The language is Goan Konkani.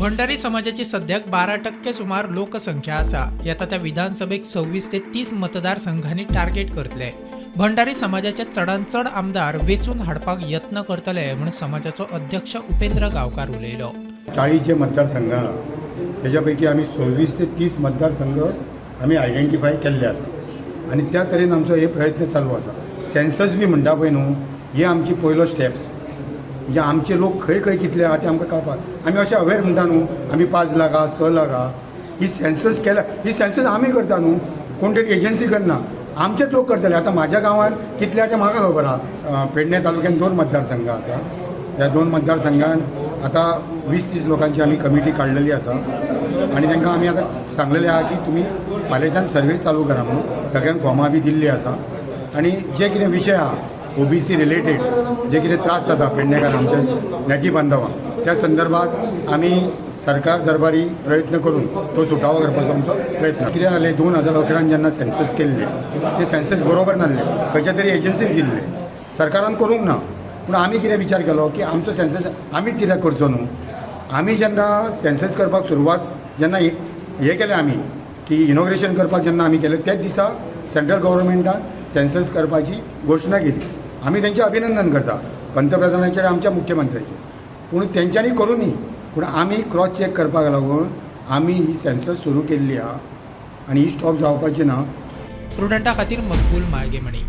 भंडारी समाजाची सद्याक 12% सुमार लोकसंख्या आसा. येता त्या विधानसभेक 26 ते 30 मतदारसंघांनी टार्गेट करतले. भंडारी समाजाचे चडांत चड आमदार वेंचून हाडपाक यत्न करतले म्हूण समाजाचो अध्यक्ष उपेंद्र गांवकार उलयलो. 40 जे मतदारसंघ आहा, तेज्या पैकी आमी 26 ते 30 मतदारसंघ आमी आयडेंटिफाय केल्ले आसा आनी त्या तरेन आमचो हे प्रयत्न चालू आसा. सेन्सस बी म्हणटा पळय न्हू, हे आमची पयलो स्टेप्स. म्हणजे आमचे लोक खंय खंय कितले आहा ते आमकां कळपाक. आमी अशें अवेर म्हणटा न्हू, आमी 5 लाख आहा, 6 लाख आहा. ही सेन्सस केल्या, ही सेन्सस आमी करता न्हू, कोण तरी एजन्सी करना, आमचेच लोक करतले. आतां म्हाज्या गांवांत कितले आहा ते म्हाका खबर आहा. पेडणे तालुक्यान दोन मतदारसंघ आसा. ह्या दोन मतदारसंघान आतां 20-30 लोकांची आमी कमिटी काडलेली आसा आनी तांकां आमी आतां सांगलेलें आहा की तुमी फाल्यांच्यान सर्वे चालू करा म्हणून. सगळ्यांक फॉर्मां बी दिल्ली आसा आनी जे कितें विशय आहा, ओबीसी रिलेटेड जे कितें त्रास जाता पेडणेकार आमच्या ज्ञाती बांधवांक, त्या संदर्भात आमी सरकार दरबारी प्रयत्न करून तो सुटावो करपाचो आमचो प्रयत्न. कितें जालें, 2011न जेन्ना सेन्सस केल्ले, ते सेन्सस बरोबर नासले, खंयच्या तरी एजन्सीक दिल्ले, सरकारान करूंक ना. पूण आमी कितें विचार केलो की आमचो सेन्सस आमी कित्याक करचो न्हू? आमी जेन्ना सेन्सस करपाक सुरवात जेन्ना हे हे केलें आमी की इनॉग्रेशन करपाक जेन्ना आमी केलें, त्याच दिसा सेंट्रल गव्हर्मेंटान सेन्सस करपाची घोशणा केली. आमी तेंचें अभिनंदन करता, पंतप्रधानाचेर, आमच्या मुख्यमंत्र्याचेर. पूण तेंच्यांनी करूं न्ही, पूण आमी क्रॉस चॅक करपाक लागून आमी ही सेन्सस सुरू केल्ली आहा आनी ही स्टॉप जावपाची ना. प्रुडंटा खातीर मकबूल माळगेमणी.